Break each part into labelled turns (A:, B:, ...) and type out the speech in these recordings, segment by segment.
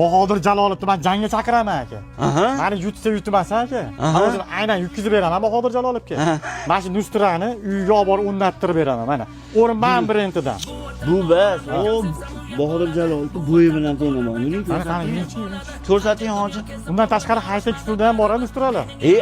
A: Bahodir Jalolovni man jangga chaqiraman, aka. Mani yutsa, yutmasa, aka, man o'zim aynan yutkazib beraman Bahodir Jalolovga. Mana shu lustrani uyga olib borib o'rnattirib beraman, mana, O'rman brendidan.
B: Bu bas, o Bahodir Jalolovni bo'yi bilan to'naman. Yuring,
A: Mana, qani,
B: ko'rsating.
A: yuringchi, yuringchi.
B: Ko'rsating, hoji.
A: Undan tashqari high-tech usulda ham bor lustralar.
B: E,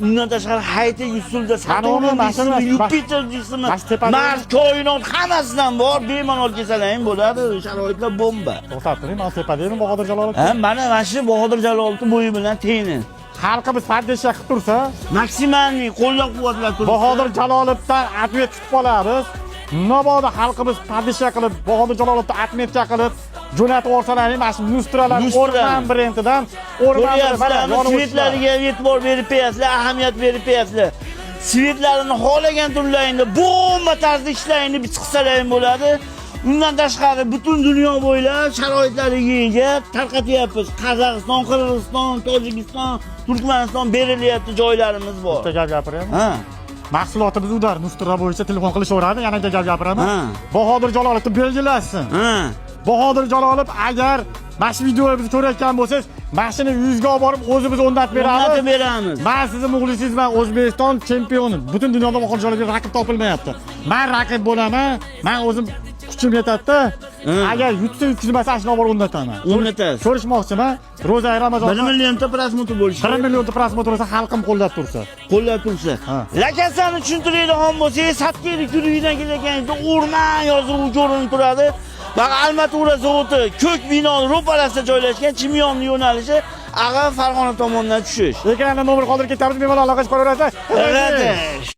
B: undan tashqari high-tech usulda
A: Mana uni,
B: Saturn
A: mana shuni,
B: deysizmi, Yupiter deysizmi,
A: mana shu tepada-
B: Mars, koinot, hammasidan bor, bemalol kelsalaring bo'ladi, sharoitlar bomba.
A: To'xtab turing, mana tepadami Bahodir Jalolov?
B: Ha, mana shu Bahodir Jalolovni bo'yi bilan tengni.
A: Xalqimiz поддержка qilib tursa,
B: Максимальный qo'llab-quvvatlab turibdi.
A: Bahodir Jalolovdan ответ kutib qolamiz. Mabodo xalqimiz поддержка qilib, Bahodir Jalolovni отметка qilib jo'natib yuborsalaring, mana shu lustralar
B: Lustra.
A: O'rman brendidan, O'rman mana
B: Ko'ryapsizlarmi?
A: yonib
B: Свет lariga e'tibor berib qo'yasizlar, ahamiyat berib qo'yasizlar. Свет larini xohlagan turlaringda bomba tarzda ishlaringni bitib qilsalaring bo'ladi. Undan tashqari butun dunyo bo'ylab sharoitlariga ega tarqatyapmiz. Qozog'iston, Qirg'iziston, Tojikiston, Turkmaniston berilyapti, joylarimiz bor.
A: Bitta gap gapiraymi?
B: Ha.
A: Mahsulotimiz удар lustra bo'yicha telefon qilishaveradi, yana bitta gap gapiraman. Bahodir Jalolovni belgilasin. Bahodir Jalolov, agar mana shu videomizni ko'rayotgan bo'lsangiz, mana shuni uyingizga olib borib o'zimiz o'rnatib beramiz.
B: O'rnatib beramiz.
A: Man sizni muxlisingizman, O'zbekiston chempioni. Butun dunyoda Bahodir Jalolovga raqib topilmayapti. Man raqib bo'laman, man o'zim kuchim yetadi. Agar yutsa, yutqizmasa, shuni olib borib o'rnataman.
B: O'rnatasiz.
A: Ko'rishmoqchiman. Ro'za Ramazon.
B: 1 millionta просмотр bo'lishi.
A: 1 millionta просмотр bo'lsa, xalqim qo'llab tursa.
B: Qo'llab tursa.
A: Ha.
B: Lokatsiyani tushuntiradigan bo'lsangiz, Satkayev ko'rigidan kelayotganingizda O'rmon yozuvi ko'rinib turadi. Bak, Armatura zavodi ko'k binoni ro'parasida joylashgan. Chimyonni yo'nalishi Ag'a, Farg'ona tomondan tushish.
A: Ekranda nomer qoldirib ketamiz, bemalol aloqa qilib qolaverasizlar.
B: Evet.